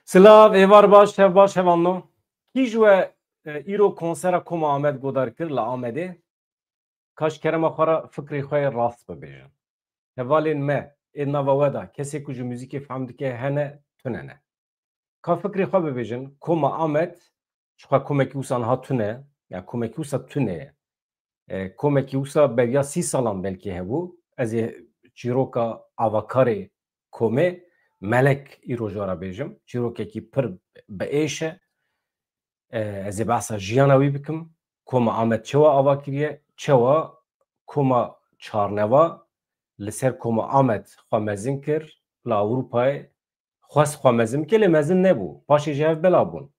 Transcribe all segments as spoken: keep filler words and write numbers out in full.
Silav, êvar baş, hev baş, hevalno. Kî ji we, e, îro konsera Koma Amed godar kir li Amedê? Ka ji kerema xwe re fikrê xwe yê rast bibêjin. Hevalên me ê nava we de kesê ku ji muzîkê fehm dike hene, tune ne. Ka fikrê xwe bibêjin, Koma Amed ji xwe komekî wisa niha tune, ya komekî wisa tune ye. E, komekî wisa beriya sî salan belkî hebû. Ez ê çîroka avakarê komê Melek îro ji we re bêjim. Çîrokekî pir bi êş e. E, ez ê behsa jiyana wî bikim. Koma Amed çewa ava kiriye, çewa koma çarneva li ser Koma Amed xwe mezin kir, li Ewropayê xwest xwe mezin bike, lê mezin nebû. Paşê ji hev bela bûn.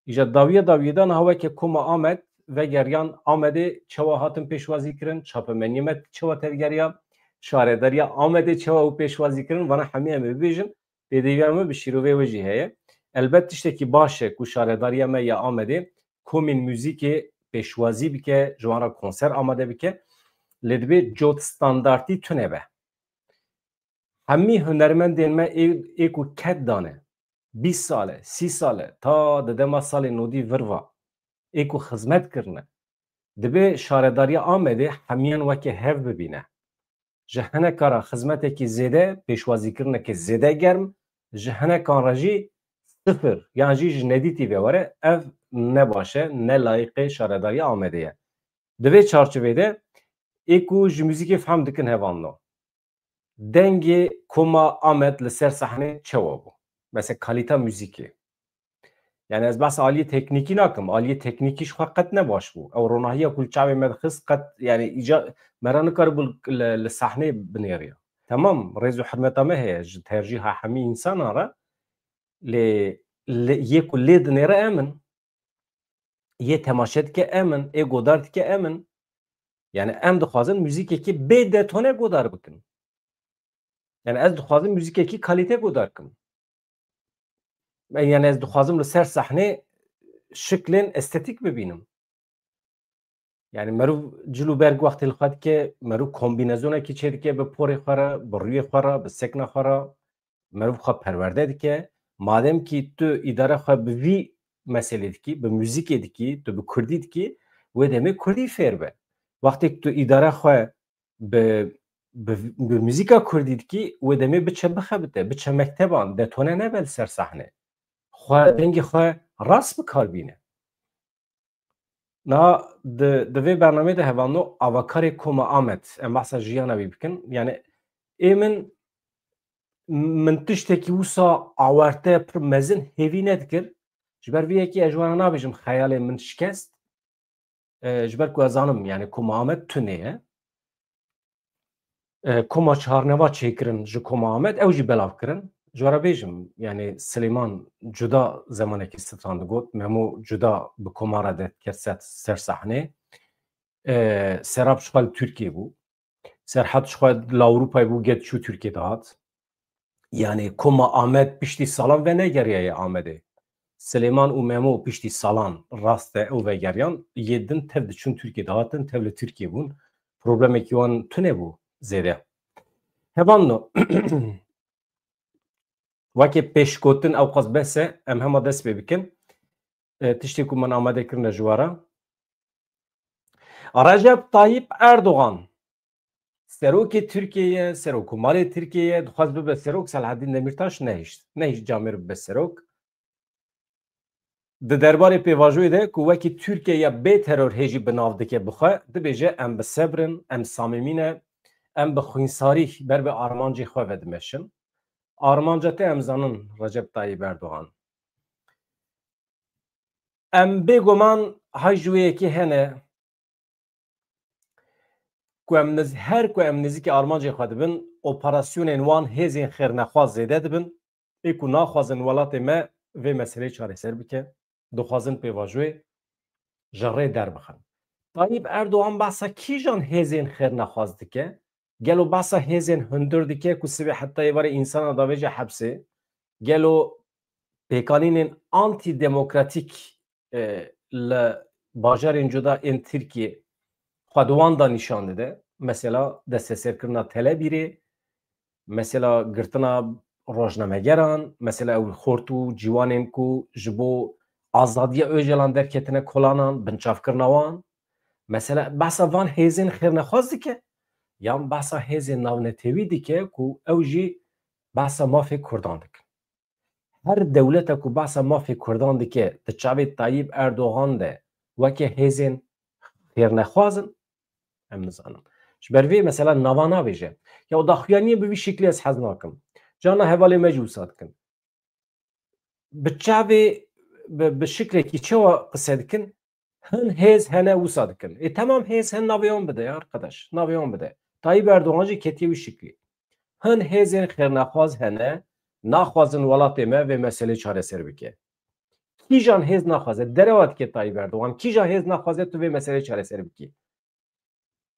Îja dawiya dawiyê de niha weke Koma Amed vegeriyan Amedê çewa hatin pêşwazî kirin, çapemeniyê me çewa tevgeriya, şaredariya Amedê çewa û pêşwazî kirin, vana hemî em ê bibêjin, pêdiviya me bi şîrovê we jî heye. Elbet tiştekî baş e ku şaredariya me ya Amedê komên muzîkê pêşwazî bike, ji wan re konser amade bike, lê dibê cot standartî tune be. Hemî hunermendên me ê, ê ku ked dane, bîst sal e, sî sal e, ta di dema salê nodî vir va, ê ku xizmet kirine, dibê şaredariya Amedê hemiyan weke hev bibîne. Ji hineka re xizmetekî zêde, pêşwazîkirinekê zêde germ, ji hinekan re jî sifir, yan jî ji nedîtî vê were, ev ne baş e, ne layiqê şaredariya Amedê ye. Di vê çarçovê de ê ku ji muzîkê fehm dikin hevalno. Dengê Koma Amed li ser sahnê çewa bû? Mesela kalîta muzîkê. Yani ez behsa aliyê teknîkî nakim. Aliyê teknîkî ji xwe qet ne baş bû. Ew ronahiya ku li çavê me dixist qet, yani îca me re nikaribû li, li sahnê binêriya. Tamam, rêz û hurmeta me heye ji tercîha hemî însanan re. Lê, lê yê ku lê dinêre em in. Yê temaşe dike em in, ê godar dike em in. Yani em dixwazin muzîkekî bê detone godar bikin. Yani ez dixwazim muzîkekî kalîte godar kim. Yani ez dixwazim li ser sahnê şiklên estetîk bibînim. Yani meriv cil û berg wextê li xwe dike, meriv kombînezonekî çêdike bi porê xwe re, bi rûyê xwe re, bi sekna xwe re, meriv xwe perwerde dike. Madem kî tu îdare xwe bi vî meselê dikî, bi muzîkê dikî, tu bi kurdî dikî, wê demê kurdî fêr be. Wextê ku tu îdare xwe bi, bi, bi muzîka kurdî dikî, wê demê biçe bixebite, biçe mekteban, detone nebe li ser sahnê. Xwe, dengê xwe rast bi kar bîne. Niha di, di vê bernameyê de hevalno avakarê Koma Amed, em behsa jiyana wî bikin. Yani ê min, min tiştekî wisa awarte pir mezin hêvî nedikir. Ji ber vê yekê ez ji wana nabêjim xeyalê min şikest. E, ji ber ku ez zanim, yani Koma Amed tune ye. E, koma çarneva çêkirin ji Koma Amed, ew jî belav kirin. Ji we re bêjim, yani Silêman cuda zemanekî stran digot, Memo cuda bi koma re dest dikir ser, ser sahnê. E, Serap ji xwe li Tirkiyê bû. Serhat ji xwe li Ewropayê bû, get çû Tirkiyê dihat. Yani Koma Amed piştî salan venegeriyaye Amedê. Silêman û Memo piştî salan rast e ew vegeriyan, yê din tev diçûn Tirkiyê dihatin, tev li Tirkiyê bûn. Problemekî wan tune bû zêde. Hevalno, wekî pêşgotin ewqas bes e, em hema dest pê bikin. E, tiştê ku min amade kirine ji we re. Recep Tayyip Erdogan, serokê Tirkiyê ye, serokkomarê Tirkiyê ye, dixwest bibe serok, Selahaddin Demirtaş nehişt. Nehişt camêr bibe serok. Di derbarê pêvajoyê de ku wekî Tirkiye ya bê teror hêjî bi nav dike bi xwe, dibêje, em bi sebr in, em samîmî ne, em bi xwînsarî ber bi armancê xwe ve dimeşin. Armanca te em zanin, Recep Tayyip Erdogan. Em bêguman hay ji wê yekê hene ku em niz-, her ku em nêzîkî armancê xwe dibin, operasyonên wan hêzên xêrnexwaz zêde dibin, ê ku naxwazin welatê me vê meseleyê çareser bike, dixwazin pêvajoyê ji rê derbixin. Tayyip Erdogan behsa kîjan hêzên xêrnexwaz dike? Gelo behsa hêzên hundir dike ku sibê heta êvarê însana davêje hepsê? Gelo pêkanînên antîdemokratîk, e, li bajarên cuda ên Tirkiyê xwe di wan de nîşan dide? Mesela desteserkirina Telebîrê, mesela girtina rojnamegeran, mesela ew xort û ciwanên ku ji bo azadiya Ocalan derketine kolanan, binçavkirina wan. Mesela behsa van hêzên xêrnexwaz dike, yan behsa hêzên navnetewî dike ku ew jî behsa mafê Kurdan dikin. Her dewlete ku behsa mafê Kurdan dike, di çavê Tayyip Erdogan de weke hêzên xêrnexwaz in, em nizanin. Ji ber vê mesela nava navêje. Ya daxuyaniyê bi vî şiklî ez hez nakim. Cana hevalê me jî wisa dikin. Bi çavê, bi, bi şiklekî çawa qise dikin? Hin hêz hene wisa dikin. Ê, temam hêz hen navê wan bide ya arkadaş. Navê wan bide. Tayyip Erdogan jî ketiye wî şiklî. Hin hêzên xêrnexwaz hene, naxwazin welatê me vê meselê çareser bike. Kîjan hêz naxwaze? Derewa dike Tayyip Erdogan. Kîjan hêz naxwaze tu vê meselê çareser bikî?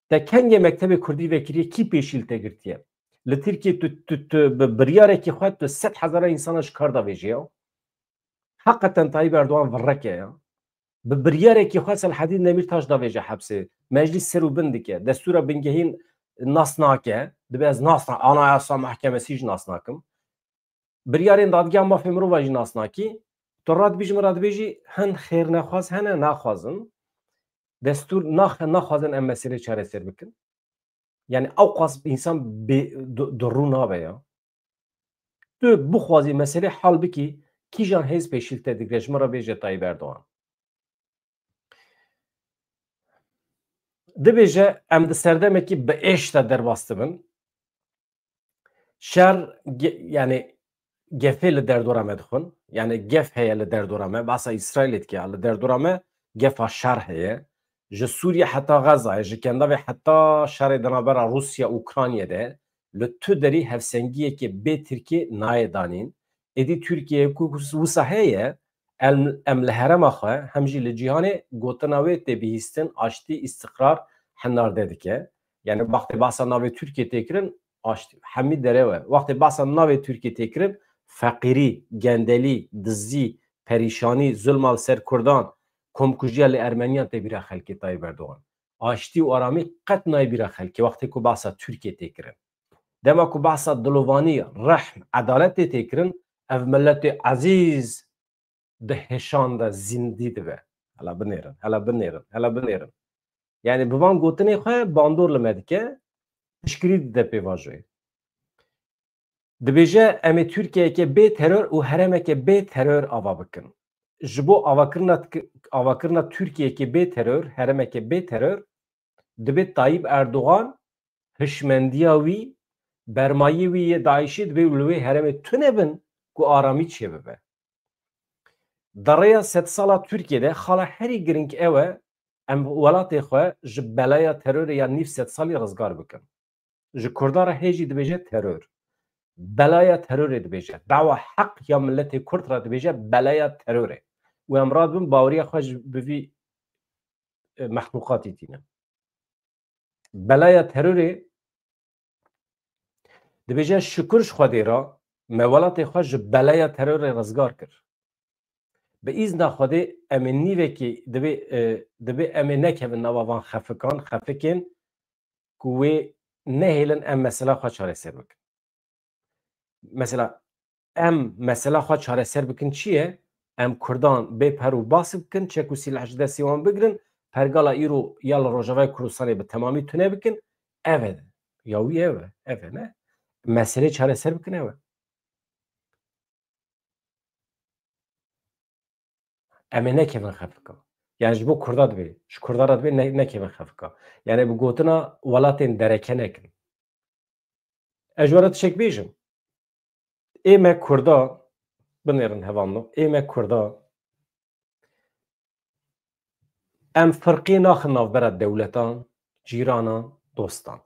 Te kengê mektebê kurdî vekiriye, kî pêşî li te girtiye? Li Tirkiyê tu, tu, tu bi biryarekî xwe tu sed hezara insana ji kar davêje ya. Heqeten Tayyip Erdogan virreke ya. Bi biryarekî xwe Selahedîn Demîrtaş davêje hepsê. Meclîs ser û bin dike. Destûra bingehîn nas nake. Dibe ez nas na-, Anayasa Mahkemesî jî nas nakim. Biryarên Dadgeha Mafê Mirova jî nas nakî. Tu radibî ji min radibêjî hin xêrnexwaz hene naxwazin. Destûr nax-, naxwazin em meselê çareser bikin. Yani ew qas insan bê, du, du rû nabe ya. Tu bixwazî meselê hal bikî, kîjan hêz pêşî li te digre, ji min re bêje Tayyip Erdogan. Dibêje em di serdemekî bi êş de derbas dibin. Şer ge-, yani gefê li derdora me dixwin. Yani gef heye li derdora me. Basa Îsraîlê dike ya li derdora me gefa şer heye. Ji Sûriye heta Xezayê, ji Kendavê heta şerê di navbera Rûsya û Ukraynayê de li tu derî hevsengiyekê bê Tirkiyê nayê danîn. Êdî Tirkiye ku wisa heye, em, em li herêma xwe hem jî li cîhanê gotina wê tê bihîstin, aştî, îstiqrar hinarde dike. Yani wextê behsa navê Tirkiye tê kirin, aştî, hemî derew e. Wextê behsa navê Tirkiye tê kirin, feqîrî, gendelî, dizî, perîşanî, zulma li ser Kurdan, komkujiya li Ermeniyan tê bîra xelkê Tayyip Erdogan. Aştî û aramî qet nayê bîra xelkê wextê ku behsa Tirkiye tê kirin. Dema ku behsa dilovanî, rehm, edaletê tê kirin, ev miletê ezîz di hêşan de zindî dibe. Hela binêrin, hela binêrin, hela binêrin. Yani bi van gotinê xwe bandor li me dike, piştgirî dide pêvajoyê. Dibêje em ê Tirkiyeyeke bê teror û herêmeke bê teror ava bikin. Ji bo avakirina, avakirina Tirkiyeyeke bê teror, herêmeke bê teror, dibe Tayyip Erdogan hişmendiya wî, bermayî wî yê DAIŞê dibe û li wê herêmê tune bin ku aramî çêbibe. Di rêya sedsala Tirkiyê de xala herî girîng ew e, em welatê xwe ji belaya terorê ya nîv sedsalî rizgar bikin. Ji Kurdan re hê jî dibêje teror. Belaya terorê dibêje. Dawa heq ya miletê Kurd re dibêje belaya terorê. Û em radibin baweriya xwe ji bi vî, e, mexlûqatî tînin. Belaya terorê dibêje şikir ji Xwedê re me welatê xwe ji belaya terorê rizgar kir. Bi îzna Xwedê em ê nîvekî dibê, e, dibê em ê nekevin nava van xefikan, xefikên ku wê nehêlin em mesela xwe çareser bikin. Mesela em mesela xwe çareser bikin çi ye? Em Kurdan bê per û bas bikin, çek û sîleh ji destê wan bigirin, pergala îro ya li Rojavayê Kurdistanê bi temamî tune bikin, ev e. Ya wî ev e, ev e ne? Meselê çareser bikin ew e. Em ê nekevin xefika. Yani ji bo Kurda dibê, ji Kurda re dibê ne-, nekevin xefika. Yani bi gotina welatên dereke nekin. Ez ji we re tiştek bêjim. Ê me Kurda, binêrin hevalno, ê me Kurda, em firqê naxin navbera dewletan, cîranan, dostan.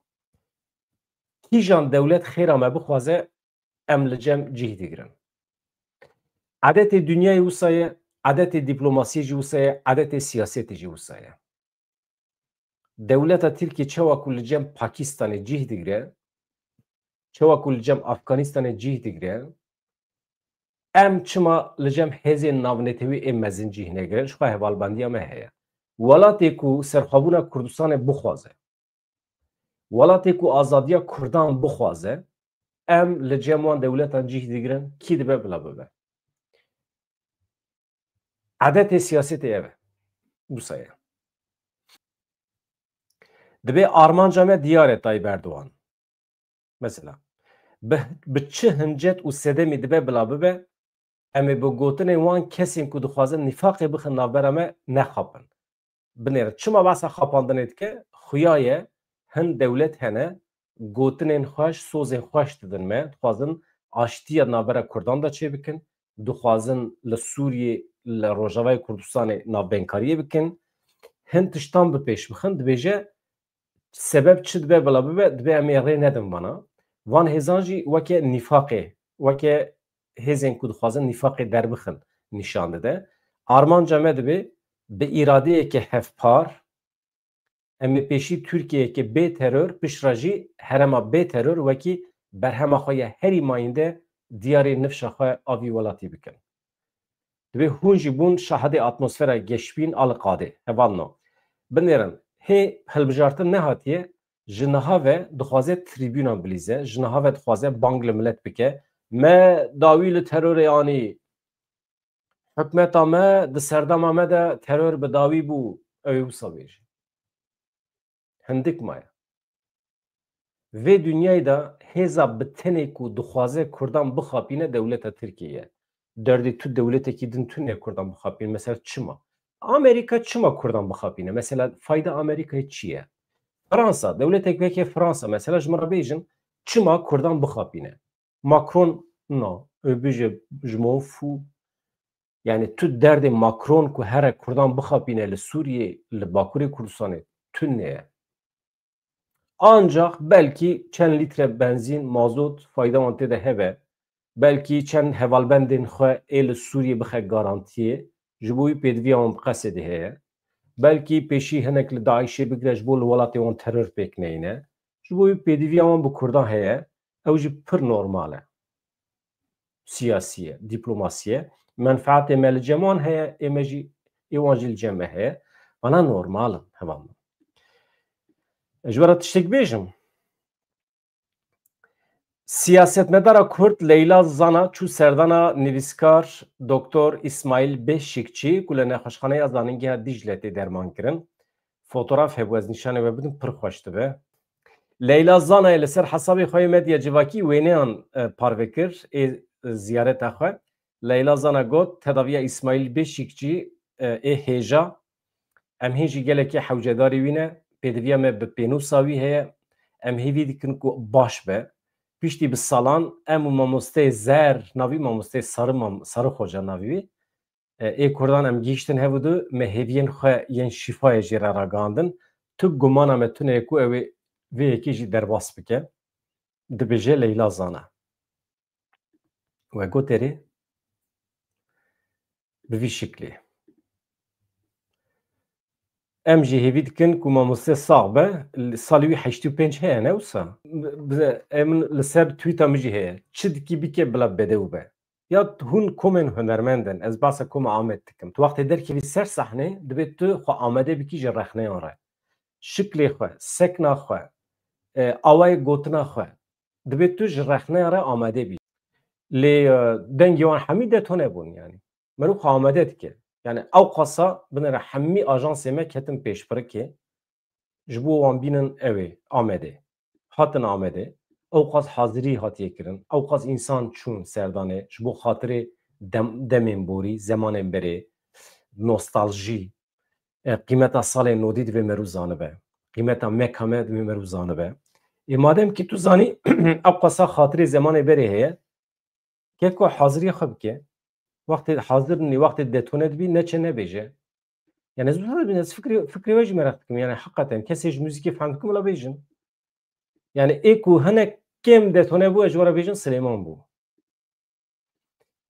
Kîjan dewlet xêra me bixwaze, em li cem cih digirin. Edetê dinyayê wisa ye, edetê dîplomasiyê jî wisa ye, edetê siyasetê jî wisa ye. Dewleta Tirkiyê çawa ku li cem Pakistanê cih digire, çawa ku li cem Afganistanê cih digire, em çima li cem hêzên navnetewî ê mezin cih negirin? Ji xwe hevalbendiya me heye. Welatê ku serxwebûna Kurdistanê bixwaze, welatê ku azadiya Kurdan bixwaze, em li cem wan dewletan cih digirin, kî dibe bila bibe. Edetê siyasetê ev e. Wisa ye. Dibê armanca me diyar e Tayyip Erdogan. Mesela, bi, bi çi hincet û sedemî dibe bila bibe, em ê bi gotinên wan kesên ku dixwazin nîfaqê bixin navbera me nexapin. Binêrin. Çima behsa xapandinê dike? Xuya ye, hin dewlet hene, gotinên xweş, sozên xweş didin me, dixwazin aştiya navbera Kurdan de çêbikin, dixwazin li Sûriyê, li Rojavayê Kurdistanê navbênkariyê bikin. Hin tiştan bi pêş bixin, dibêje, sebeb çi dibe bila bibe, dibe em ê rê nedin vana. Van hêzan jî weke nîfaqê, weke hêzên ku dixwazin nîfaqê derbixin nîşan dide. Armanca me dibe bi îradeyeke hevpar, em ê pêşî Tirkiyeyeke bê teror, piştre jî herêma bê teror wekî berhema xwe ya herî mayînde diyarê nifşa xwe a vî welatî bikin. Divê hûn jî bûn şahidê atmosfera geşbîn a li qadê. Hevalno. Binêrin, hê hilbijartin nehatiye, ji niha ve dixwaze tribûnan bilîze, ji niha ve dixwaze bang li milet bike. Me dawî li terorê anî. Hikûmeta me di serdema me de teror bi dawî bû, ew ê wisa bêje. Hindik maye. Vê dinyayê de hêza bi tenê ku dixwaze Kurdan bixapîne dewleta Tirkiyê ye. Derdê tu dewletekî din tune Kurdan bixapîne. Mesela çima? Amerîka çima Kurdan bixapîne? Mesela fayda Amerîkayê çi ye? Fransa, dewletek weke Fransa mesela ji min re bêjin çima Kurdan bixapîne? Macron na, ew bêje je m'en fous. Yani tu derdê Macron ku here Kurdan bixapîne li Sûriyê, li Bakurê Kurdistanê tune ye. Ancak belkî çend lître benzîn, mazot fayda wan tê de hebe. Belkî çend hevalbendên xwe ê li Sûriyê bixe garantiyê, ji bo wî pêdiviya wan bi qesedê heye. Belkî pêşî hinek li DAIŞê bigire ji bo li welatê wan teror pêk neyne. Ji bo wî pêdiviya wan bi Kurdan heye. Ew jî pir normal e. Siyasî ye, dîplomasî ye. Menfaetê me li cem wan heye, ê me jî, ê wan jî li cem me heye. Vana normal in, heval min. Ez ji we re tiştek bêjim. Siyasetmedara Kurd Leyla Zana çû serdana nivîskar Doktor Îsmaîl Beşîkçî ku li Nexweşxaneya Zanîngeha Dîcle tê derman kirin. Fotograf hebû, ez nîşanê we bidim, pir xweş dibe. Leyla Zanayê li ser hesabê xwe yê medya civakî wêneyan, e, parve kir ê, e, ziyareta xwe. Leyla Zana got, tedaviya Îsmaîl Beşîkçî, e, ê hêja. Em hê jî gelekî hewcedarî wî ne. Pêdiviya me bi pênûsa wî heye. Em hêvî dikin ku baş be. Piştî bi salan em û mamosteyê Zer, navî mamosteyê Sarı Mam-, Sarı Xoca navî wî, e, ê Kurdan em gihîştin hev û du, me hêviyên xwe yên şîfayê jê re ragihandin. Tu gumana me tune ye ku ew ê vê yekê jî derbas bike. Dibêje Leyla Zana. We got erê, bi vî şiklî. Em jî hêvî dikin ku mamoste sax be, salî wî heştê û pênc heye, ne wisa? Bi-, bi-, em li ser tweeta min jî heye. Çi dikî bike bila bedew be. Ya hûn komên hunermend in, ez behsa koma Amed dikim. Tu wextê derkevî ser sahnê, divê tu xwe amade bikî ji rexneyan re. Şiklê xwe, sekna xwe, e, awayê gotina xwe. Divê tu ji rexneyan re amade bî. Lê, e, dengê wan hemî detone bûn, yanî. Meriv xwe amade dike. Yanî ew qasa binêre hemî ajansê me ketin pêşbirikê. Ji bo wan bînin ew ê Amedê. Hatin Amedê. Ew qas hazirî hatiye kirin. Ew qas însan çûn serdanê. Ji bo xatirê dem-, demên borî, zemanên berê, nostaljî, e, qîmeta salên nodî divê meriv zanibe. Qîmeta meka me divê meriv zanibe. Ê madem ki tu zanî ew qasa xatirê zemanê berê heye, keko hazirî xwe bike. Wextê hazir nî, wextê detone dibî, neçe nebêje. Yani ez wisa dibînim, ez fikrê, fikrê we jî mereq dikim. Yani heqeten kesê ji muzîkê fehm dikim, wila bêjin. Yani ê ku hinek kêm detone bû, ez ji we re bêjin Silêman bû.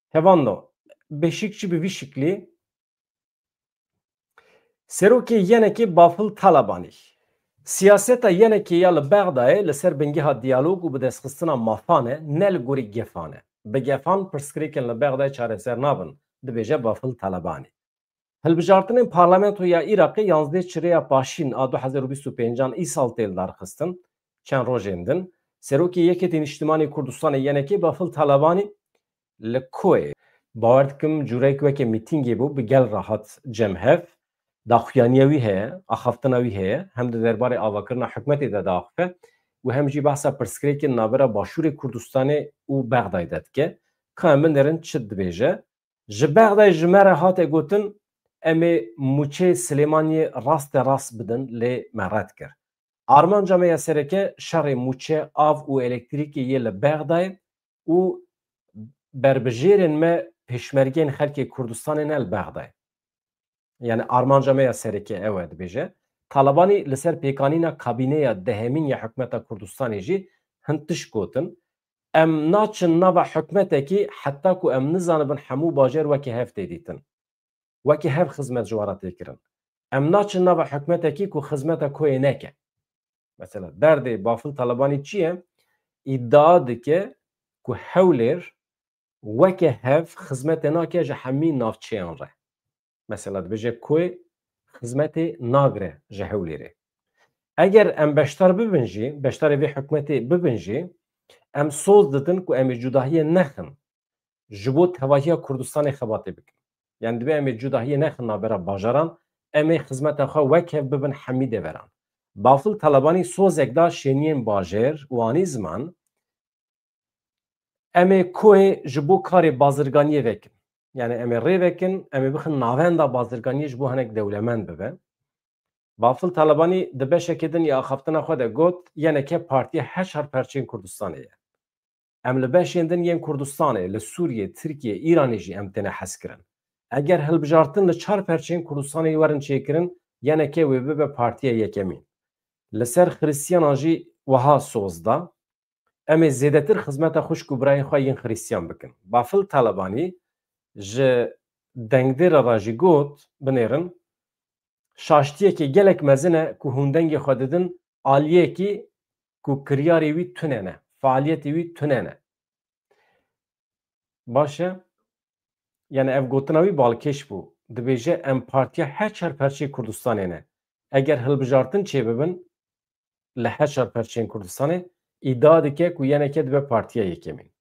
Hevalno, Beşîkçî bi vî şiklî. Serokê yenekê Bafil Talabanî. Siyaseta yenekê ya li Bexdayê li ser bingeha diyalog û bidestxistina mafan e, ne li gorî gefan e. Bi gefan pirsgirêkên li Bexdayê çareser nabin, dibêje Bafil Talabanî. Hilbijartinên parlamentoya Iraqê yanzdeh çirêya Paşîn a du hezar û bîst û pêncan îsal tê lidarxistin, çend rojên din. Serokê Yekê Niştimanê Kurdistanê Y N K Bafil Talebanî li Koyê. Bawer dikim cûreyek weke mîtîngê bû, bi gel re hat cem hev. Daxuyaniya wî heye, axaftina wî heye, hem di derbarê avakirina hikûmetê de diaxife û hem jî behsa pirsgirêkên navbera Başûrê Kurdistanê û Bexdayê de dike. Ka em binêrin çi dibêje? Ji Bexdayê ji me re hate gotin, em ê mûçeyê Silêmaniyê raste rast bidin, lê me red kir. Armanca me ya sereke şerê mûçe, av û elektrîkê yê li Bexdayê û berbijêrên me pêşmergeyên xelkê Kurdistanê ne li Bexdayê. Yani armanca me ya sereke ew e, dibêje. Talebanî li ser pêkanîna kabîneya dehemîn ya hikûmeta Kurdistanê jî hin tişt gotin. Em naçin nava hikûmetekî heta ku em nizanibin hemû bajêr weke hev tê dîtin. Weke hev xizmet ji wan re tê kirin. Em naçin nava hikûmetekî ku xizmeta koyê neke. Mesela derdê Bafil Talebanî çi ye? Îdia dike ku Hewlêr weke hev xizmetê nake ji hemî navçeyan re. Mesela dibêje koyê xizmetê nagre ji Hewlêrê. Eger em beşdar bibin jî, beşdarê vê hikûmetê bibin jî, em soz didin ku em ê cudahiyê nexin. Ji bo tevahiya Kurdistanê xebatê bikin. Yani dibe em ê cudahiyê nexin navbera bajaran, em ê xizmeta xwe wek hev bibin hemî deveran. Bafil Talebanî sozek da şêniyên bajêr û anî ziman, em ê koyê ji bo karê bazirganiyê vekin. Yani em ê rê vekin, em ê bixin navenda bazirganiyê ji bo hinek dewlemend bibe. Bafil Talebanî di beşekê din ya axaftina xwe de got, Y N K partiya her çar perçeyên Kurdistanê ye. Em li beşên din yên Kurdistanê, li Sûriyê, Tirkiyê, Îranê jî em têne hezkirin. Eger hilbijartin li çar perçeyên Kurdistanê werin çêkirin, Y N K wê bibe partiya yekemîn. Li ser Xiristiyanan jî wiha soz da, em ê zêdetir xizmeta xwişk û birayên xwe yên Xiristiyan bikin. Bafil Talebanî ji dengdêra re jî got, binêrin, şaştiyekê gelek mezin e ku hûn dengê xwe didin aliyekî ku kiryarê wî tune ne, faaliyetê wî tune ne. Baş e, yani ev gotina wî balkêş bû. Dibêje em partiya her çar perçeyê Kurdistanê ne. Eger hilbijartin çêbibin li her çar perçeyên Kurdistanê, îdia dike ku Y N K dibe partiya yekemîn.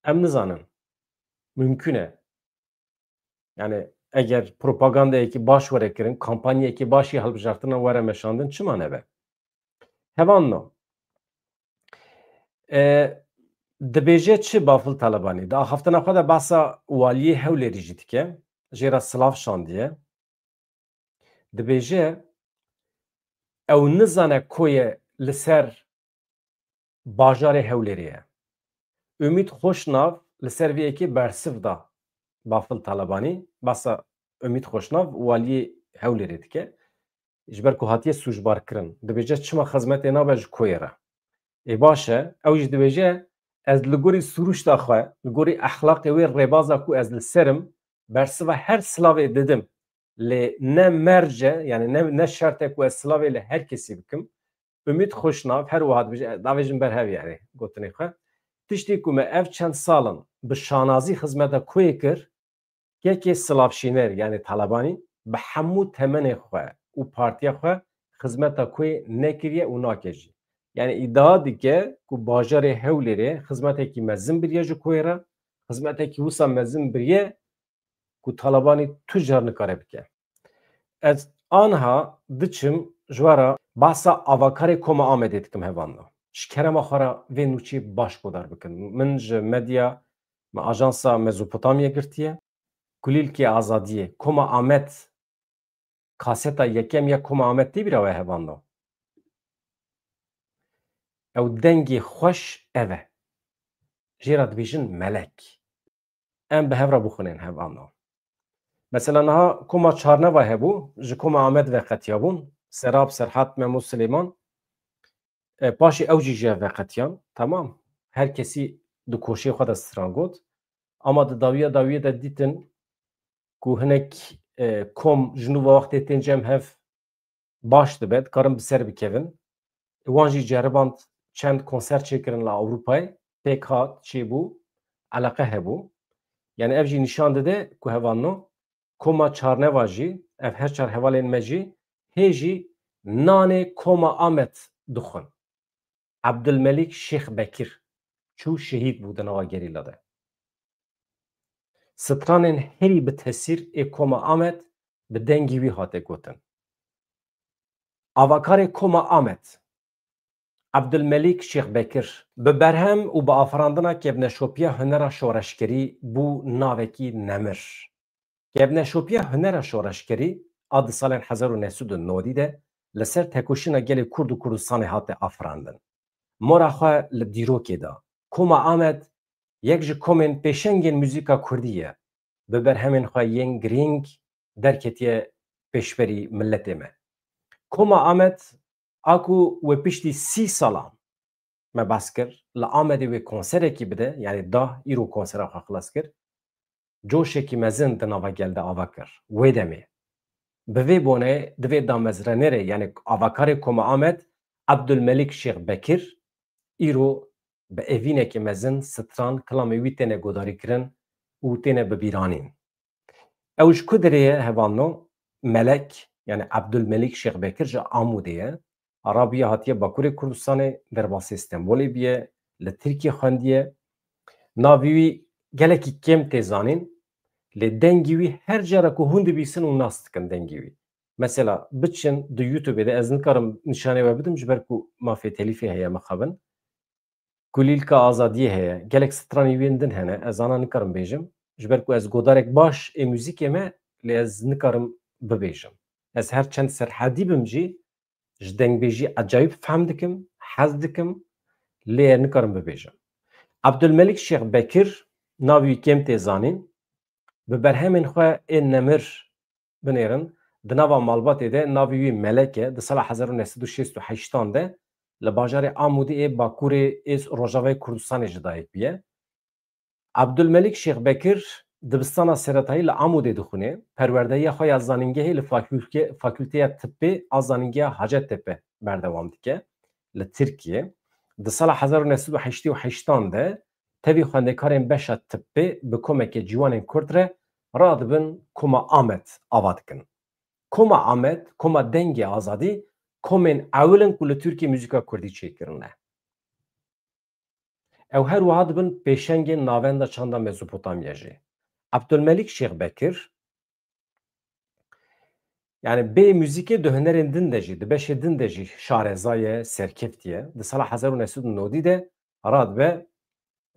Em nizanin. Mümkün e. Yani eger propagandayekî baş were kirin, kampanyayekî baş ya hilbijartina were meşandin, çima nebe? Hevalno. E, dibêje çi Bafil Talebanî? Di axaftina xwe de behsa waliyê Hewlêrî jî dike. Jê re silav şandiye. Dibêje ew nizane koyê li ser bajarê Hewlêrê ye. Umît Xoşnav li ser vê yekê bersiv da Bafil Talebanî, behsa Umît Xoşnav waliyê Hewlêrê dike. Ji ber ku hatiye sûcbar kirin. Dibêje çima xizmetê nabe ji koyê re. Ê baş e, ew jî dibêje ez li gorî sirûşta xwe, li gorî exlaqê wê rêbaza ku ez li ser im, bersiva her silavê didim. Lê ne merc e, yani ne, ne şert e ku ez silavê li her kesî bikim. Umît Xoşnav her wiha dibêje, davêjin ber hev yani gotinê xwe. Tiştê ku me ev çend sal in bi şanazî xizmeta koyê kir, kekê silavşîner, yani Talebanî, bi hemû temenê xwe û partiya xwe xizmeta koyê nekiriye û nake jî. Yani îdia dike ku bajarê Hewlêrê xizmetekî mezin biriye ji koyê re, xizmetekî wisa mezin biriye ku Talebanî tu car nikare bike. Ez anha diçim ji we re behsa avakarê Koma Amedê dikim hevalno. Ji kerema xwe re vê nûçê baş guhdar bikin. Min ji medya, me ajansa Mezopotamya girtiye. Kulîlkê Azadiyê, Koma Amed, kaseta yekem ya Koma Amed tê bîra we hevalno? Ew dengê xweş ev e. Jê re dibêjin melek. Em bi hev re bixwînin hevalno. Mesela niha Koma Çarneva hebû, ji Koma Amed veqetiyabûn, Serab, Serhat, Memo, Silêman. E, paşê ew jî ji hev veqetiyan. Temam. Her kesî di koşê xwe de stran got. Ama di dawiya dawiyê de dîtin ku hinek, e, kom ji nû ve wextê tên cem hev baş dibe, dikarin bi ser bikevin. Wan jî ceriband çend konser çêkirin li Ewropayê, pêk hat, çêbû, eleqe hebû. Yani ev jî nîşan dide ku hevalno Koma Çarneva jî, ev her çar hevalên me jî hê jî nanê Koma Amed dixwin. Ebdulmelîk Şêx Bekir çû şehîd bû di nava gerîla de. Stranên herî bi tesîr ê Koma Amed bi dengê wî hate gotin. Avakarê Koma Amed, Ebdulmelîk Şêx Bekir, bi berhem û bi afirandina Kevneşopiya Hunera Şoreşkerî bû navekî nemir. Kevneşopiya Hunera Şoreşkerî a di salên hezar û neh sed û nodî de li ser tekoşîna gelê Kurd û Kurdistanê hate afirandin. Mora xwe li dîrokê da. Koma Amed yek ji komên pêşengên muzîka kurdî ye. Bi berhemên xwe yên girîng derketiye pêşberî miletê me. Koma Amed a ku wê piştî sî salan me behs kir, li Amedê wê konserekî bide, yanî da îro konsera xwe xilas kir, coşekî mezin di nava gel de ava kir. Wê demê, bi vê bonê divê damezrenêrê, yanî avakarê Koma Amed, Ebdulmelîk Şêx Bekir, îro bi evînekê mezin stran kilamê wî têne godarîkirin û têne bibîranîn. Ew ji ku derê ye hevalno? Melek, yanî Ebdulmelîk Şêx Bekir ji Amûdê ye. Arabiya hatiye Bakurê Kurdistanê, derbasê Stenbolê bûye, li Tirkiyê xwendiye. Navê wî gelekî kêm tê zanîn, lê dengê wî her cara ku hûn dibîsin û nas dikin dengê wî. Mesela biçin di YouTubeê de, ez nikarim nîşanê we bidim ji ber ku mafê telîfê heye mixabin. Kulîlka Azadiyê heye. Gelek stranê wî yên din hene. Ez ana nikarim bêjim. Ji ber ku ez godarek baş ê muzîkê me, lê ez nikarim bibêjim. Ez her çend serhedî bim jî, ji dengbêjî ecayîb fehm dikim, hez dikim, lê nikarim bibêjim. Ebdulmelîk Şêx Bekir, navê wî kêm tê zanîn, bi berhemên xwe ên nemir binêrin. Di nava malbatê de navê wî Melek e. Di sala hezar û neh sed û şêst û heştan de li bajarê Amûdê ê Bakurê ê Rojavayê Kurdistanê ji dayik bûye. Ebdulmelîk Şêx Bekir dibistana seretayî li Amûdê dixwîne. Perwerdehiya xwe ya zanîngehê li fakûlke-, Fakûlteya Tibbê a Zanîngeha Hacettepe berdewam dike li Tirkiyê. Di sala hezar û neh sed û heştê û heştan de tevî xwendekarên beşa tibbê bi komeke ciwanên Kurd re radibin Koma Amed ava dikin. Koma Amed, Koma Dengê Azadî, komên ewil in ku li Tirkiyê muzîka kurdî çêkirine. Ew her wiha dibin pêşengên Navenda Çanda Mezopotamya jî. Ebdulmelîk Şêx Bekir, yanî bê muzîkê di hunerên din de jî, di beşê din de jî şareza ye, serkeftî ye. Di sala hezar û neh sed û nodî de radibe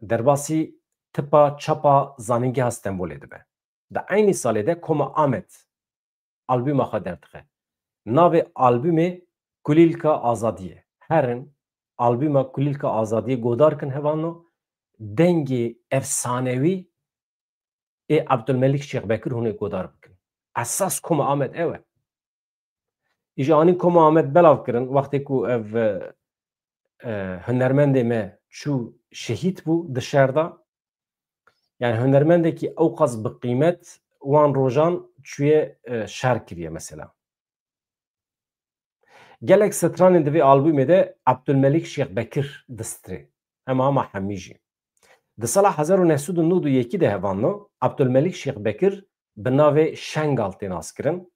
derbasî tipa çapa Zanîngeha Stenbolê dibe. Di eynî salê de Koma Amed albûma xwe derdixe. Navê albûmê Kulîlka Azadiyê. Herin albûma Kulîlka Azadiyê godar kin hevalno, dengê efsanewî ê Ebdulmelîk Şêx Bekir hûn ê godar bikin. Esas Koma Amed ew e. Îja anî Koma Amed belav kirin, wextê ku ev, e, e, hunermendê me çû şehîd bû di şer de. Yani hunermendekî ewqas bi qîmet wan rojan çûye, e, şer kiriye mesela. Gelek stranên di vê albûmê de Ebdulmelîk Şêx Bekir distrê. Hema hema hemî jî. Di sala hezar û neh sed û nod û yekî de hevalno, Ebdulmelîk Şêx Bekir bi navê Şengal tê naskirin.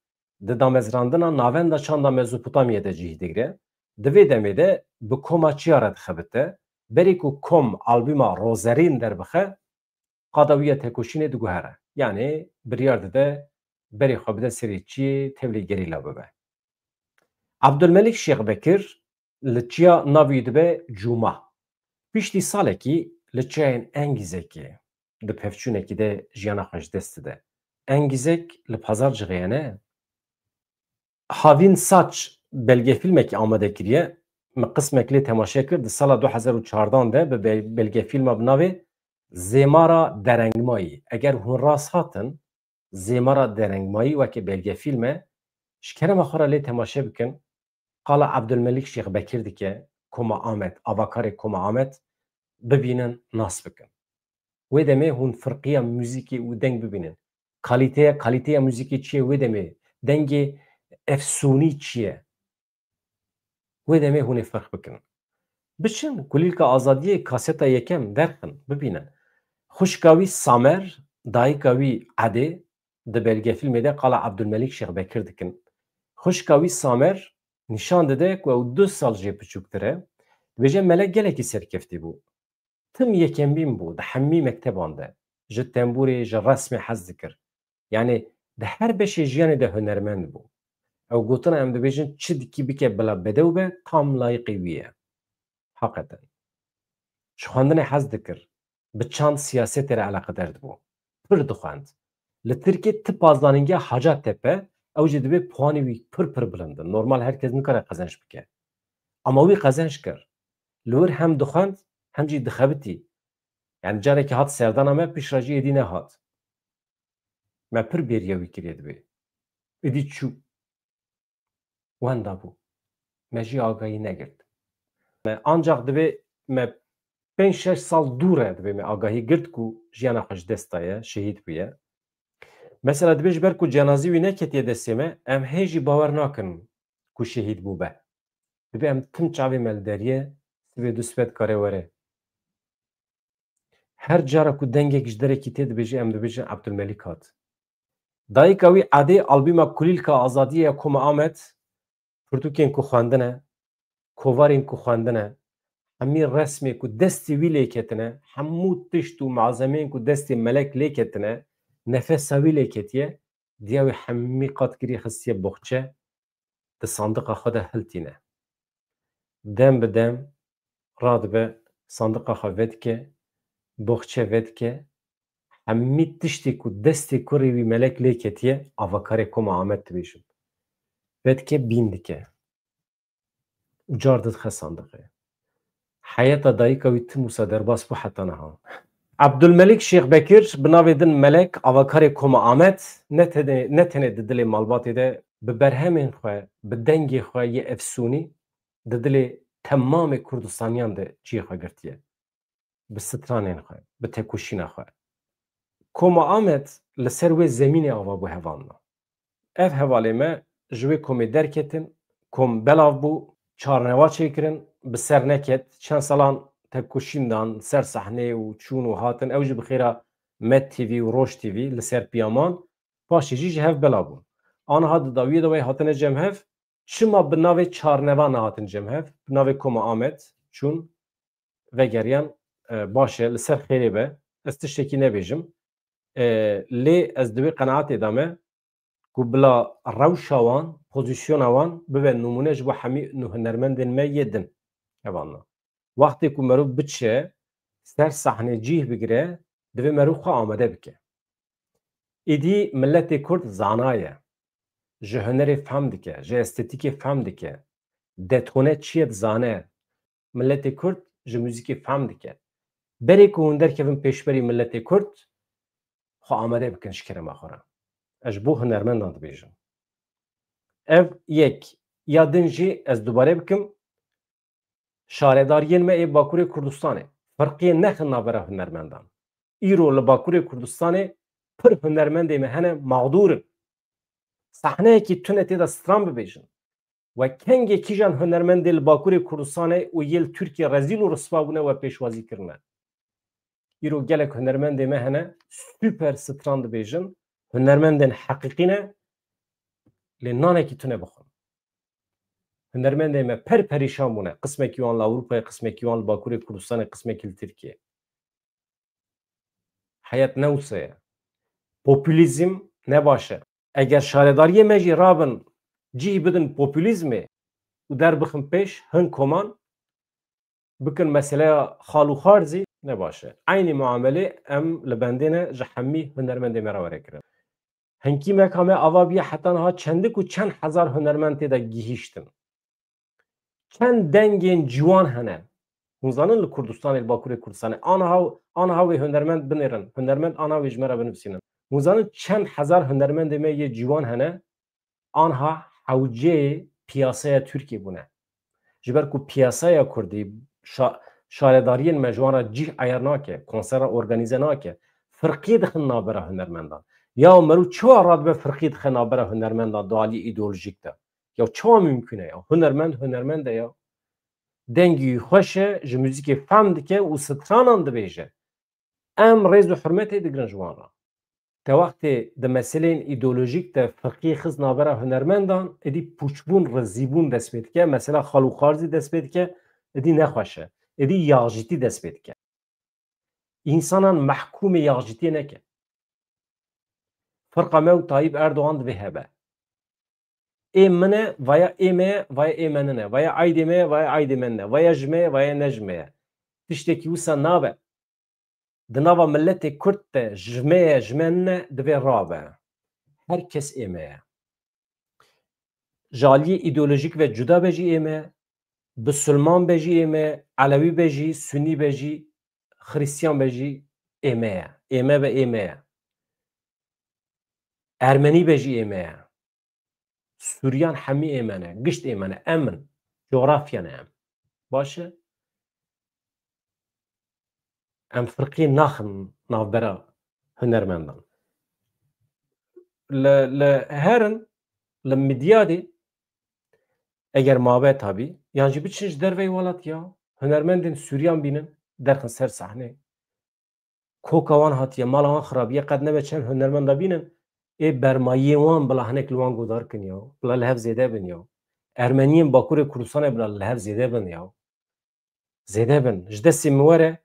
Di damezrandina Navenda Çanda Mezopotamyê de cih digre. Di vê demê de bi koma çiya re dixebite. Berî ku kom albûma Rozerîn derbixe, qada wî ya tekoşînê diguhere. Yanî biryar dide berê xwe bide serê çiyê, tevlî gerîla bibe. Ebdulmelîk Şêx Bekir li çiya navê wî dibe Cûma. Piştî salekî li çiyayên Engîzekê di pevçûnekî de jiyana xwe ji dest dide. Engîzek li Pazarcixê ye, ne? Havîn Saç belgefîlmekî amade kiriye. Min qismek lê temaşe kir. Di sala du hezar û çardan de bi bel-, belgefîlma bi navê Zêmara Derengmayî. Eger hûn rast hatin, Zêmara Derengmayî weke belgefîlm e. Ji kerema xwe re lê temaşe bikin. Qala Ebdulmelîk Şêx Bekir dike, Koma Amed, avakarê Koma Amed, bibînin, nas bikin. Wê demê hûn firqiya muzîkê û deng bibînin. Kalîteya, kalîteya muzîkê çi ye wê demê? Dengê efsûnî çi ye? Wê demê hûn ê ferq bikin. Biçin, Kulîlka Azadiyê kaseta yekem derxin, bibînin. Xwişka wî Samer, dayika wî Edê, di belgefîlmê de qala Ebdulmelîk Şêx Bekir dikin. Xwişka wî Samer nîşan dide ku ew du sal jê piçûktir e. Dibêje Melek gelekî serkeftî bû. Tim yekemîn bû di hemî mekteban de. Ji tembûrê, ji resmê hez dikir. Yanî di her beşê jiyanê de hunermend bû. Ew gotina em dibêjin çi dikî bike bila bedew be, tam layiqê wî ye. Heqeten. Ji xwendinê hez dikir. Bi çand siyasetê re eleqedar dibû. Pir dixwend. Li Tirkiyê tipa zanîngeha Hacettepe, ew jî dibê puanê wî pir pir bilind in. Normal her kes nikare qezenc bike. Ama wî qezenc kir. Li wir hem dixwend, hem jî dixebitî. Yani carekî hat serdana me, piştre jî êdî nehat. Me pir bêriya wî kiriye dibê. Êdî çû. Wenda bû. Me jî agahî negirt. Me ancak dibê me pênc şeş sal dû re dibê me agahî girt ku jiyana xwe ji dest daye, şehîd bûye. Mesela dibê ji ber ku cenazî wî neketiye destê me, em hê jî bawer nakin ku şehîd bû be. Dibê em tim çavê me li deriyê, sibê du sibê dikare were. Her cara ku dengek ji derekî tê dibêje, em dibêjin Abdulmelîk hat. Dayika wî Edê albûma Kulîlka Azadiyê ya Koma Amed, pirtûkên ku xwendine, kovarên ku xwendine, hemî resmê ku destê wî lê ketine, hemû tişt û malzemeyên ku destê Melek lê ketine, nefesa wî lê ketiye, diya wî hemî qat kiriye xistiye boxçe, di sandiqa xwe de hiltîne. Dem bi dem radibe, sandiqa xwe vedike, boxçe vedike, hemî tiştê ku destê kurê wî Melek lê ketiye, avakarê Koma Amed dibêjin. Vedike, bîn dike. Û car didixe sandiqê. Heyeta dayika wî tim wisa derbas bû heta niha. Abdulmelik Şêx Bekir, bi navê din Melek, avakarê Koma Amed, ne tenê, ne tenê di dilê malbatê de, bi berhemên xwe, bi dengê xwe yê efsûnî, di dilê temamê Kurdistaniyan de cihê xwe girtiye. Bi stranên xwe, bi tekoşîna xwe. Koma Amed li ser wê zemînê ava bû hevalna. Ev hevalê me ji wê komê derketin, kom belav bû, çarneva çêkirin, bi ser neket, çend salan tekoşîn dan, ser sahnê û çûn û hatin, ew jî bi xêra Med T V û Roj T V li ser piya man, paşê jî ji hev belav bûn. Aniha di dawiyê de wê hatine cem hev, çima bi navê çarneva nehatin cem hev, bi navê Koma Amed çûn, vegeriyan, e, baş e, li ser xêrê be, ez tiştekî nebêjim. E, lê ez di wê qenaetê de me ku bila rewşa wan, pozîsyona wan bibe nimûne ji bo hemî nû hunermendên me yê din. Hevalna. Wextê ku merû biçe ser sahnê cih bigire, divê merû xwe amade bike. Êdî miletê Kurd zana ye. Ji hunerê fehm dike, ji estetîkê fehm dike. Detone çi ye dizane. Miletê Kurd ji muzîkê fehm dike. Berê ku hûn derkevin pêşberî miletê Kurd, xwe amade bikin ji kerema xwe re. Ez ji bo hunermendan dibêjim. Ev yek. Ya din jî ez dubare bikim, şaredariyên me ê Bakurê Kurdistanê firqiyê nexin navbera hunermendan. Îro li Bakurê Kurdistanê pir hunermendê me hene mexdûr in. Sahneyekî tune tê de stran bibêjin. We kengê kîjan hunermendê li Bakurê Kurdistanê û yê li Tirkiyê rezîl û riswa bûne we pêşwazî kirine? Îro gelek hunermendê me hene, super stran dibêjin, hunermendên heqîqî ne, lê nanekî tune bixwin. Hunermendê me per perîşan bûne. Qismekî wan li Ewropayê, qismekî wan li Bakurê Kurdistanê, qismekî li Tirkiyê. Heyet ne wisa ye. Populîzm ne baş e. Eger şaredariyê me jî rabin cih bidin populîzmê û derbixin pêş hin koman, bikin meseleya xal û xwarzî ne baş e. Eynî muamelê em li bendê ne ji hemî hunermendê me re were kirin. Hinkî meka me ava bûye heta niha çendik û çend hezar hunermend tê de gihîştin. Çend dengên ciwan hene. Hûn zanin li Kurdistanê, li Bakurê Kurdistanê, aniha, aniha wê hunermend binêrin. Hunermend aniha wê ji me re binivîsînin. Hûn zanin çend hezar hunermendê me yê ciwan hene, aniha hewceyê piyasaya Tirkiyê bûne. Ji ber ku piyasaya Kurdî, şa-, şaredariyên me ji wan re cih eyar nake, konsera organîze nake, firqiyê dixin navbera hunermendan. Ya mero çawa radibe firqiyê dixe navbera hunermendan di alî îdeolojîk de? Ya çawa mimkun e ya? Hunermend, hunermend e ya. Dengî wî xweş e, ji muzîkê fehm dike û stranan dibêje. Em rêz û hurmetê digirin ji wan re. Te wextê di meseleyên îdeolojîk de firqiyê xist navbera hunermendan, êdî pûçbûn, rizîbûn dest pê dike. Mesela xal û xwarzî dest pê dike. êdî nexweş e. Êdî yaxjîtî dest pê dike. Însanan mehkûmê yaxjîtiyê neke. Firqa me û Tayyip Erdogan divê hebe. Ê min e, vaya ê me ye, vaya ê me nine. Vaya aydê me ye, vaya aydê me nine. Vaya ji me ye, vaya ne ji me ye. Tiştekî wisa nabe. Di nava miletê Kurd de ji me ye, ji me nine, divê rabe. Her kes ê me ye. Ji aliyê îdeolojîk ve cuda be jî ê me ye. Bisilman be jî ê me ye. Elewî be jî, Sunî be jî, Xristiyan be jî ê me ye. Ê me be ê me ye. Ermenî be jî ê me ye. Sûriyan hemî ê me ne. Gişt ê me ne. Em in. Coğrafya ne em. Baş e? Em firqê naxin navbera hunermendan. Li, li herin, li Midyadê, eger mabe tabî, yan jî biçin ji derveyî welat ya, hunermendên Sûriyan bînin, derxin ser sahnê. Koka wan hatiye, mala wan xirabiye, qet nebe çend hunermenda bînin, ê bermayiyê wan bila hinek li wan godar kin ya, bila li hev zêde bin ya. Ermeniyên Bakurê Kurdistanê bila li hev zêde bin ya. Zêde bin. Ji destê min were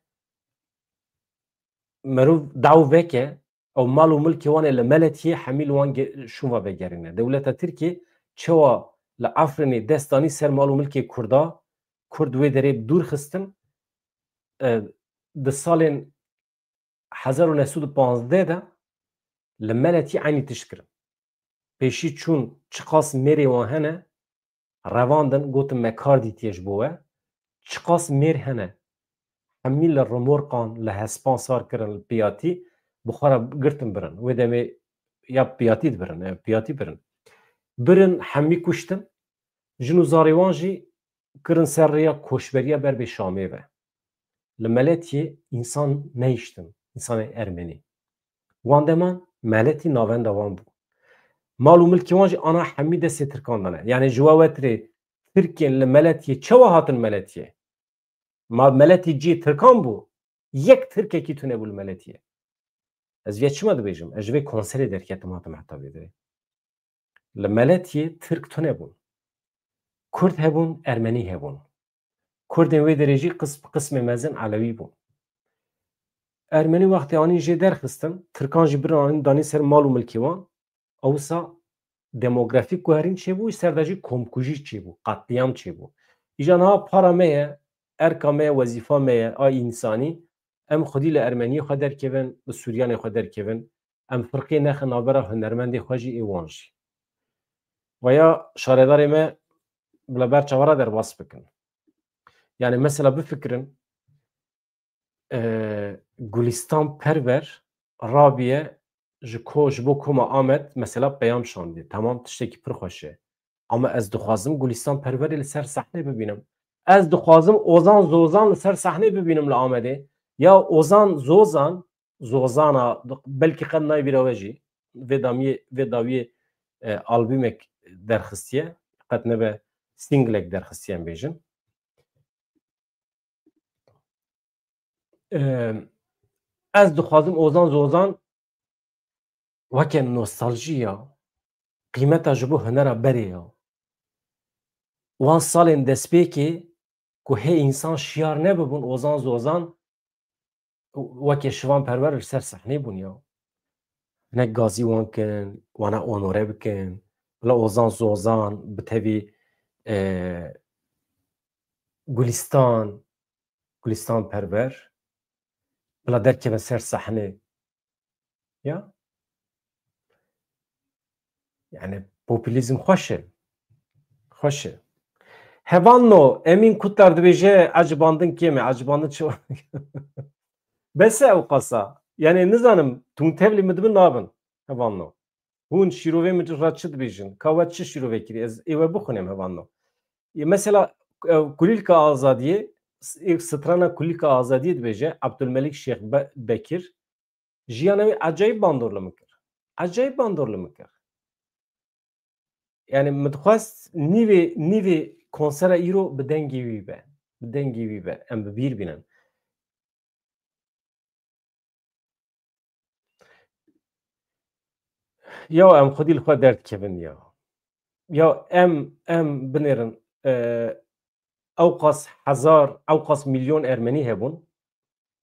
merov daw veke, ew mal û milkê wan ê li Meletiyê hemî li wan ge-, şûn ve vegerîne. Dewleta Tirkiyê çawa li Efrînê dest danî ser mal û milkê Kurda, Kurd wê derê bi dûr xistin, e, di salên hezar û neh sed û panzdeh de li Meletî eynî tişt kirin. Pêşî çûn çiqas mêrê wan hene, revandin, gotin me kar dîtiye ji bo we. Çiqas mêr hene, hemî li remorqan, li hespan sar kirin, li piyatî, bi xwe re girtin birin. Wê demê ya piyatî dibirin, e, piyatî birin. Birin, hemî kuştin. Jin û zarê wan jî kirin ser rêya koçberiya ber bê Şamê ve. Li Meletiyê însan nehiştin, însanên Ermenî. Wan deman Meletî navenda wan bû. Mal û milkê wan jî ana hemî destê Tirkan de ne. Yani ji we wetirê Tirkên li Meletiyê çawa hatin Meletiyê? Ma Meletî cihê Tirkan bû. Yek Tirkekî tune bû li Meletiyê. Ez vê çima dibêjim? Ez ji vê konserê derketim, hatim heta vê derê. Li Meletiyê Tirk tune bûn. Kurd hebûn, Ermenî hebûn. Kurdên wê derê jî qis-, qismê mezin Elewî bûn. Ermenî wextê anîn jê derxistin, Tirkan jî birin anîn danîn ser mal û milkê wan, ewsa demografîk guherîn çêbû, ji ser de jî komkujî çêbû, qetlîam çêbû. Îja niha para me ye, erka me ye, wezîfa me ye a însanî, em xwedî li Ermeniyê xwe derkevin, li Sûriyanê xwe derkevin, em firqê nexin navbera hunermendê xwe jî ê wan jî. Veya şaredarê me bila ber çawa re derbas bikin. Yani mesela bifikirin, e, Gulistan Perwer rabiye ji ko-, ji bo koma Amed mesela peyam şandiye. Tamam, tiştekî pir xweş e. Ama ez dixwazim Gulistan Perwerê li ser sahnê bibînim. Ez dixwazim Ozan Zozan li ser sahnê bibînim li Amedê. Ya Ozan Zozan, Zozana, belkî qet nayê bîra we jî. Vê damiyê, vê dawiyê, e, albûmek derxistiye. Qet nebe singlek derxistiye em bêjin. E, ez dixwazim Ozan Zozan weke nostaljî ya, qîmeta ji bo hunera berê ya. Wan salên destpêkê ku hê însan şiyar nebibûn, Ozan Zozan weke Şivan Perwer li ser sahnê bûn ya. Hinek gazî wan kin, wana onore bikin. Bila Ozan Zozan bi tevî, e, Gulistan, Gulistan Perwer, bila derkevin ser sahnê. Ya. Yani populîzm xweş e. Xweş e. Hevanno, Emîn Kutar dibêje, ecibandin kêm e, ecibandin çi? Bes e ew qasa. Yani nizanim, tûntevlî min dibin nabin. Hevanno. Hûn şîrovê min re çi dibêjin? Ka we çi şîrove kirî? Ez ê we bixwînim hevanno. Mesela, e, Kulîlka Azadiyê, s-, ê strana Kulîlka Azadiyê dibêje, Abdulmelik Şêx Be-, Bekir, jiyana wî ecayîb bandor li min kir. Ecayîb bandor li min kir. Yani min dixwest nîvê, nîvê konsera îro bi dengê wî be. Bi dengê wî be. Em bi bîr bînin. Ya em xwedî li xwe derdikevin ya. Ya em, em binêrin, e, ewqas hezar, ewqas milyon Ermenî hebûn.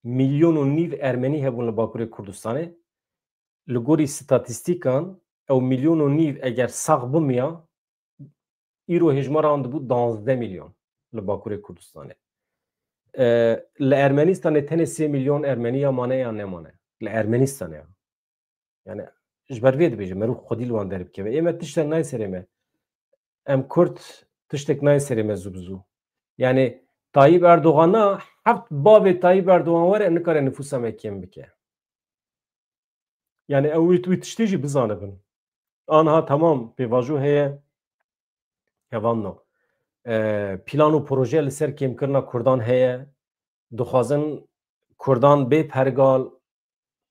Milyon û nîv Ermenî hebûn li Bakurê Kurdistanê. Li gorî statîstîkan, ew milyon û nîv eger sax bimiya, îro hêjmara wan dibû duwazdeh milyon li Bakurê Kurdistanê. E, li Ermenistanê tenê sê milyon Ermenî ya mane ya nemane. Li Ermenistanê ya. Yani ji ber vê dibêje, merû xwedî li wan derbikeve. Ê me tiştek nayê serê me. Em Kurd tiştek nayê serê me zû bi zû. Yani Tayyip Erdoğan'a heft bavê Tayyip Erdoğan were nikare nifûsa me kêm bike. Yani ew wî, wî tiştê jî bizanibin. Anha tamam pêvajo heye. Hevanno. E, plan û proje li ser kêmkirina Kurdan heye. Dixwazin Kurdan bê pergal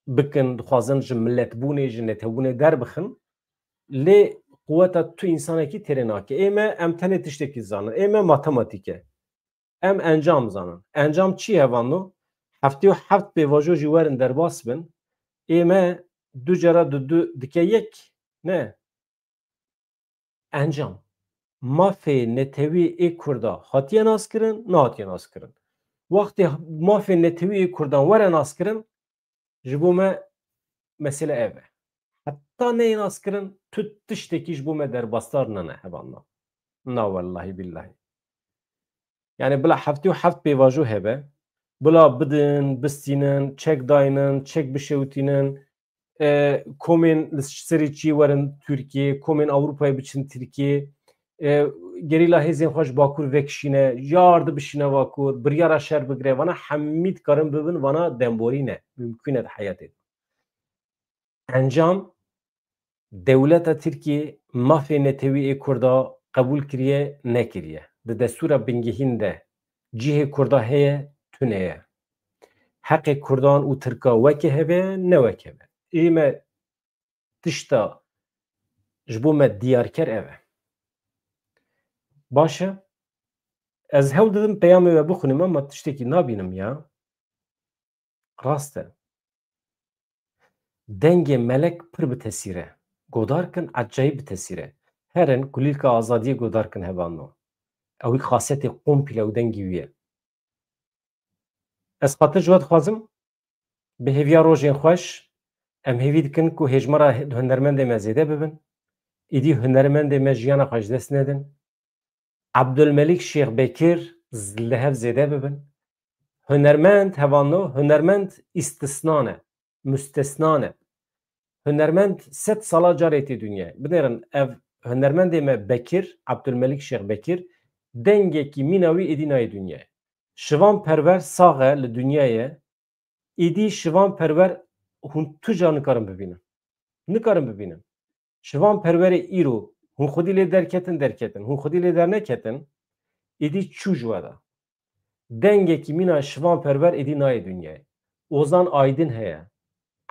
bikin, dixwazin ji miletbûnê, ji netewbûnê derbixin. Lê quweta tu însanekî têrê nake. Ê me, em tenê tiştekî zanin. Ê me matematîk e. Em encam zanin. Encam çi ye hevanno? Heftê û heft pêvajo jî werin derbas bin. Ê me du cara du du dike yek. Ne. Encam. Mafê netewî ê Kurda hatiye naskirin, nehatiye naskirin. Wextê mafê netewî ê Kurdan were naskirin, ji bo me mesele ev e. Heta neyê naskirin, tu tiştekî ji bo me derbasdar nane hevanna. Na wellahî billahî. Yani bila heftê û heft pêvajo hebe, bila bidin, bistînin, çek daynin, çek bişewitînin, e, komên li serê çiyê werin Tirkiyê, komên Ewropayê biçin Tirkiyê, e, gerîla hêzên xwe ji Bakur vekişîne, ya ardî bişîne Bakur, biryara şer bigire, vana hemî dikarin bibin, vana demborî ne, mimkûn e di heyetê de. Encam, dewleta Tirkiyê mafê netewî ê Kurda qebûl kiriye, nekiriye. Di destûra bingehîn de cihê Kurda heye, tune ye. Heqê Kurdan û Tirka weke hebe, ne weke hebe. Ê me tişta ji bo me diyarker ev e. Baş e. Ez hewl didim peyamê we bixwînim, ama tiştekî nabînim ya. Rast e. Dengê melek pir bi tesîr e. Godar kin, ecayîb bi tesîr e. Herin kulîlka azadiyê godar kin hevanno. Ew xasetê komple û dengî wî ye. Ez xatir ji we dixwazim, bi hêviya rojên xweş, em hêvî dikin ku hêjmara hunermendê me zêde bibin. Îdî hunermendê me jiyana xwe ji dest nedin. Ebdulmelîk Şêx Bekir z-, li hev zêde bibin. Hunermend, hevalno, hunermend îstisna ne, mustesna ne. Hunermend sed sala carê tê dinyayê. Binêrin, ev hunermendê me Bekir, Ebdulmelîk Şêx Bekir, dengekî mîna wî êdî nayê dinyayê. Şivan Perwer sax e, li dinyayê ye. Îdî Şivan Perwer hûn tu car nikarin bibînin. Nikarin bibînin. Şivan Perwerê îro hûn xwedî lê derketin, derketin. Hûn xwedî lê derneketin, îdî çû ji we de. Dengekî mîna Şivan Perwer êdî nayê dinyayê. Ozan Aydin heye.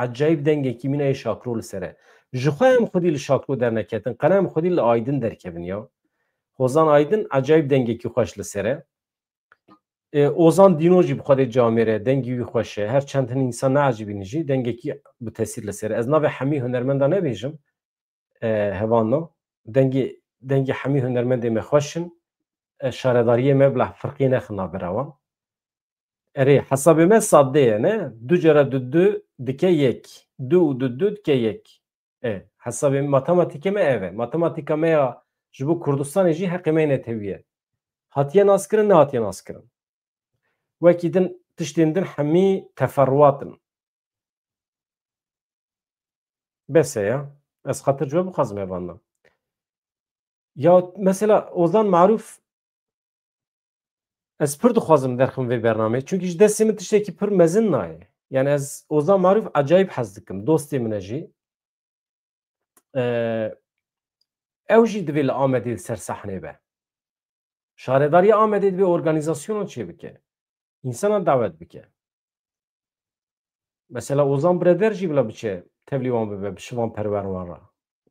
Ecayîb dengekî mîna yê Şakro li ser e. Ji xwe em xwedî li Şakro derneketin. Qene em xwedî li Aydin derkevin ya. Ozan Aydin ecayîb dengekî xweş li ser e. E, Ozan Dîno jî bi xwe dê camêr e, dengî wî xweş e. Her çend hin însan neecibînin jî, dengekî bi tesîr li ser e. Ez navê hemî hunermenda nebêjim, e, hevalno. Dengê, dengê hemî hunermendê me xweş in. E, şaredariyê me bila firqiyê nexin navbera wan. Erê, hesabê me sade ye, ne? Du cara du du dike yek. Du û du du dike yek. E, hesabê matematîkê me ev e. Matematîka me ya ji bo Kurdistanê jî heqê me yê netewî ye. Hatiye naskirin, nehatiye naskirin. Wekî din, tiştên din hemî teferruat in. Bes e ya. Ez xatir ji we bixwazim evandan. Ya mesela Ozan Maruf, ez pir dixwazim derxim vê bernameyê. Çünkü ji destê min tiştekî pir mezin nayê. Yani ez Ozan Maruf acayip hez dikim. Dostê min e jî. Ee, ew jî divê li Amedê li ser sahnê be. Şaredariya Amedê divê organîzasyonan çêbike. Însanan dawet bike. Mesela Ozan Breder jî bila biçe tevlî wan bibe, bi Şivan Perwer wan re.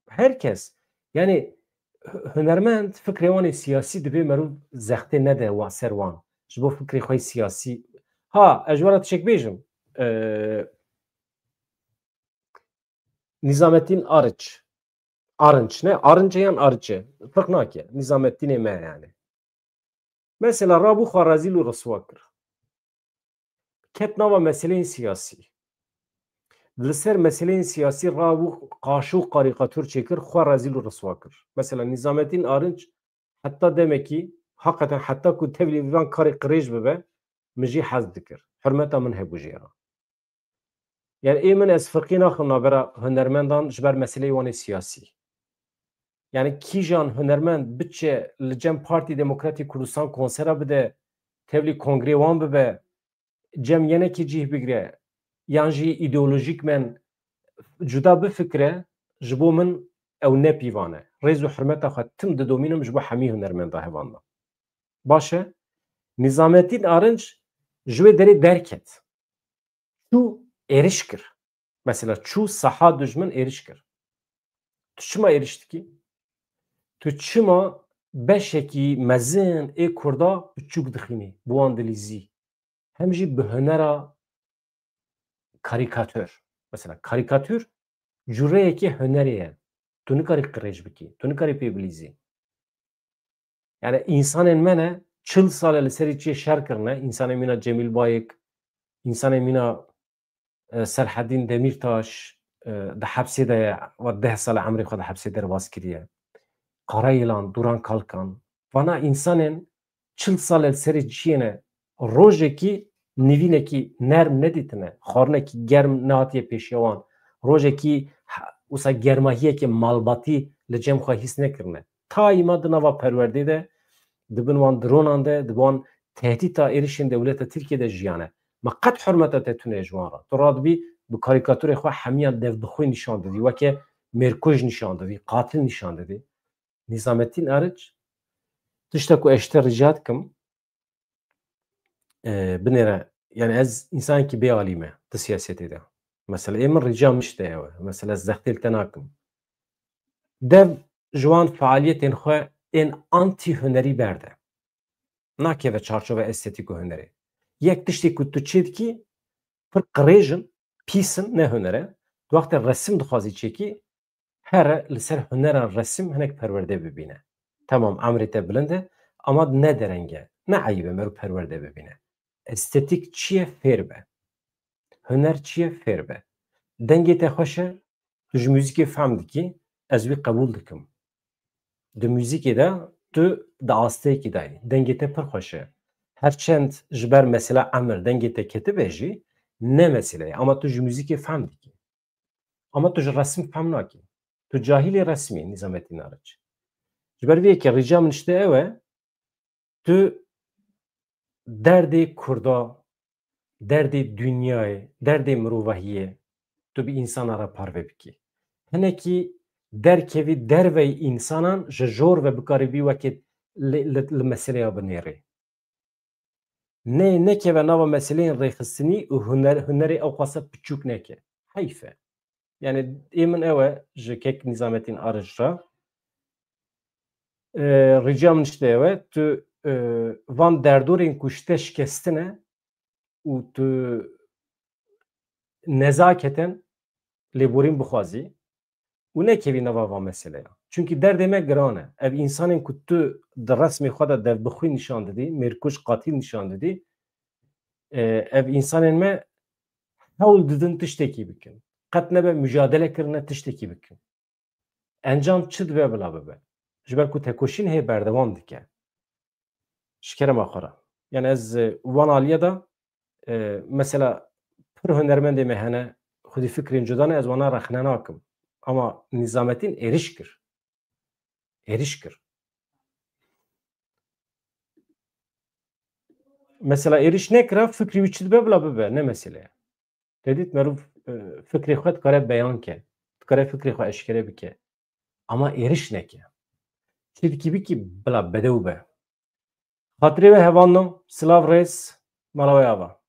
Her kes. Yani hu-, hunermend fikrê wan ê siyasî divê merû zextê nede wa-, ser wan. Ji bo fikrê xwe yê siyasî. Ha, ez ji we re tiştek bêjim. Ee, Nizamettin Arınç. Arınç ne? Arınç e yan Arınç e? Firq nake. Nizamettinê me yani. Mesela rabû xwe rezîl û riswa kir. Ket nava meseleyên siyasî. Li ser meseleyên siyasî rabû qaşo û karîkatûr çêkir, xwe rezîl û riswa kir. Mesela Nîzametîn Arinç heta demekî, heqeten heta ku tevlî van karê qirêj bibe, min jî hez dikir. Hurmeta min hebû jê re. Yani ê min ez firqî naxim navbera hunermendan ji ber meseleyê wan ê siyasî. Yani kîjan hunermend biçe li cem Partî Demokratî Kurdistan konsera bide, tevlî kongrê wan bibe, cem yenekî cih bigire, yan jî îdeolojîk men cuda bifikire, ji bo min ew ne pîvan e. Rêz û hurmeta xwe tim didomînim ji bo hemî hunermenda hevan de. Baş e, Nîzametîn Arinç ji wê derê derket. Çû êriş kir. Mesela çû saha dijmin êriş kir. Tu çima êriş dikî? Tu çima beşekî mezin ê Kurda piçûk dixînî, bi wan dilîzî? Hem jî bi hunera karîkatûr. Mesela karîkatûr cureyekê hunerê ye. Tu nikarî qirêj bikî, tu nikarî pê bilîzî. Yani însanên me ne çil sal e li serî çiyê şer kirine, însanên mîna Cemîl Bayik, însanên mîna, e, Serhedîn Demîrtaş, e, di hepsê de ye, wa deh sal e emrê xwe di hepsê derbas kiriye. Karayilan, Duran Kalkan, vana însanên çil sal e li serê çiyê ne, rojekî nivînekî nerm nedîtine, xwarinekî germ nehatiye pêşiya wan, rojekî he-, wisa germahiyeke malbatî li cem xwe hîs nekirine. Tayî ma di nava perwerdê de, di bin wan dronan de, di wan tehdîta êrişên dewleta Tirkiye de jiyane. Ma qet hurmeta te tune ji wan re. Tu radibî bi karîkatûrê xwe hemiyan dev bi xwe nîşan didî, weke mêrkuj nîşan didî, qatil nîşan didî. Nîzametîn Ariç, tişta ku ez ji te rica dikim, e, binêre, yani ez însanekî bêalî me di siyasetê de. Mesela ê min rica min ji te ew e. Mesela ez zextê li te nakim. Dev ji wan fealiyetên xwe ên antî hunerî berde. Nakeve çarçove estetîk û hunerê. Yek tiştê ku tu çê dikî, pir qirêj in, pîs in, ne huner e. Tu wextê resim dixwazî çêkî, here li ser hunera resim hinek perwerde bibîne. Temam, emrê te bilind e, ama ne dereng e, ne eyb e mero perwerde bibîne. Estetîk çi ye, fêr be. Huner çi ye, fêr be. Dengê te xweş e, tu ji muzîkê fehm dikî, ez wî qebûl dikim. Di muzîkê de tu di asteyekî de yî. Dengê te pir xweş e. Her çend ji ber mesela emir dengê te ketibe jî, ne mesele ye. Ama tu ji muzîkê fehm dikî. Ama tu ji resim fehm nakî. Tu cahilê resmî, Nîzametîn Ariç. Ji ber vê yekê rica min ji te ew e, tu derdê Kurda, derdê dinyayê, derdê mirovahiyê tu bi însana re parve bikî. Hinekî derkevî derveyî însanan ji jor ve bikarîbî wekî li, li, li meseleya binêrê. Ne, nekeve nava meseleyên rêxistinî û huner, hunerê ew qasa piçûk neke. Heyf e. Yani ê min ew e ji kek Nîzametîn Ariç re. E, rica min ji te ew e, tu, e, van derdorên ku ji te şikestin e û tu nezaketen lêborîn bixwazî û nekevî nava van meseleya. Çunkî derdê me giran e. Ev însanên ku tu di resmê xwe de dev bi xwî nîşan didî, mêrkuj, qatîl nîşan didî, e, ev însanên me hewl didin tiştekî bikin. Qet nebe mujadele kirine tiştekî bikin. Encam çi dibe bila bibe. Ji ber ku tekoşîn hê berdewam dike. Ji kerema xwe re. Yani ez, e, wan aliyê de, e, mesela pir hunermendê me hene, xwedî fikrên cuda ne, ez wana rexne nakim. Ama Nîzametîn êriş kir. Êriş kir. Mesela êriş nekira, fikrî wî çi dibe bila bibe, ne mesele ye. Te dît meriv, e, fikrê xwe dikare beyan ke, dikare fikrê xwe eşkere bike. Ama êriş neke. Çi dikî bikî bila bedew be. Xatirê we hevalno, silav rêz, mala we ava.